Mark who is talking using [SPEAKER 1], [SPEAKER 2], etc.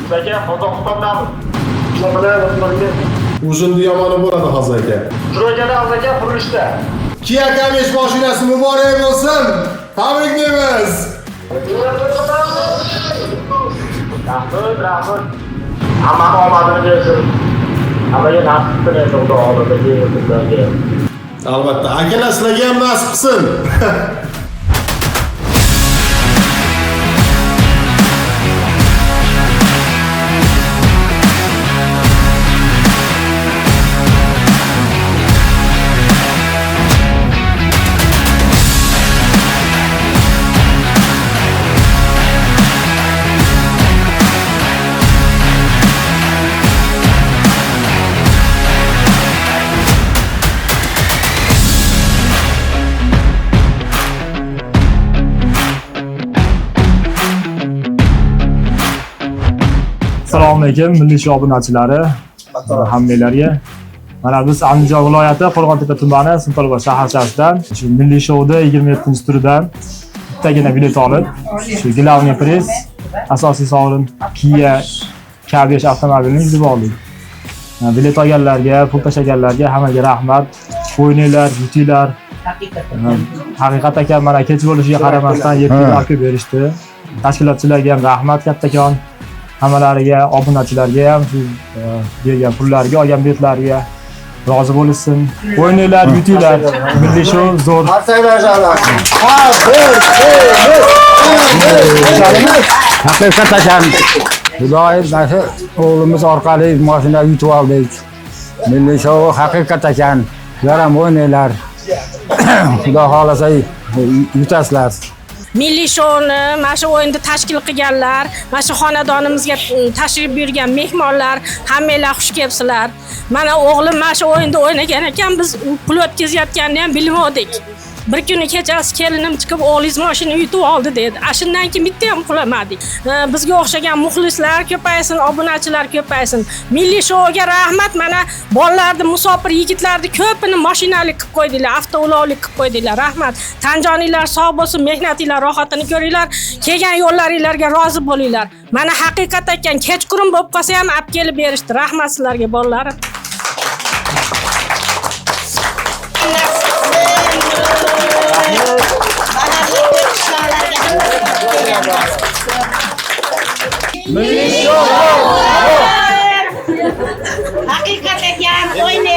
[SPEAKER 1] Aka, Qozog'istondanmiz.
[SPEAKER 2] Ujinni yomoni bo'ladi hozir aka.
[SPEAKER 1] Jurojadan aka qurilishda.
[SPEAKER 2] Kia K5 mashinasi muborak bo'lsin. Tabriklaymiz.
[SPEAKER 1] Rahmat, rahmat. Hammani omadini bersin. Hammaga nasib qilsin endi Xudo xohlasa keyingi kunlarga.
[SPEAKER 2] Albatta, akalar sizlarga ham nasib qilsin.
[SPEAKER 3] Assalomu alaykum milliy show obunachilari hammanglarga. Mana biz Andijon viloyati Qo'rg'ontepa tumani Sultonobod shaharchasidan shu milliy shouda 27-turidan bittagina bilet olib, shu главный priz asosiy sovrin Kia K5 avtomobilini yutib oldik. Bilet olganlarga, pul tashlaganlarga hammaga rahmat. O'ynanglar, yutinglar. Haqiqat ekan, mana kech bo'lishiga qaramasdan yetkazib olib kelib berishdi. Tashkilotchilarga ham rahmat kattakon. Hammalariga, obunachilarga ham shu bergan pullariga, olgan biletlariga rozi bo'lishsin. O'ynanglar, yutinglar. Milliy shou zo'r.
[SPEAKER 4] Haqiqat ekan. Xudoyim mana shu o'g'limiz orqali mashina yutib oldik. Milliy shou haqiqat ekan. Sizlar ham o'ynanglar. Xudo xohlasa yutasizlar.
[SPEAKER 5] Milliy shouni mana shu o'yinni tashkil qilganlar, mana shu xonadonimizga tashrif buyurgan mehmonlar, hammanglar xush kelibsizlar. Mana o'g'lim mana shu o'yinda o'ynagan ekan, biz pul o'tkazayotganini ham bilmadik. Bir kuni kechasi kelinim chiqib o'g'lingiz mashina yutib oldi dedi. A shundan keyin bitta ham uxlamadik. Bizga o'xshagan muxlislar ko'paysin, obunachilar ko'paysin. Milliy shouga rahmat. Mana bolalarni, musofir yigitlarni ko'pini mashinali qilib qo'ydinglar, avtoulovli qilib qo'ydinglar. Rahmat. Tanjoninglar sog' bo'lsin, mehnatinglar rohatini ko'ringlar, kelgan yo'llaringlarga rozi bo'linglar. Mana haqiqat ekan, kechqurun bo'lib qolsa ham olib kelib berishdi. Rahmat sizlarga bolalarim.
[SPEAKER 6] Haqiqat ekan, o'ynanglar.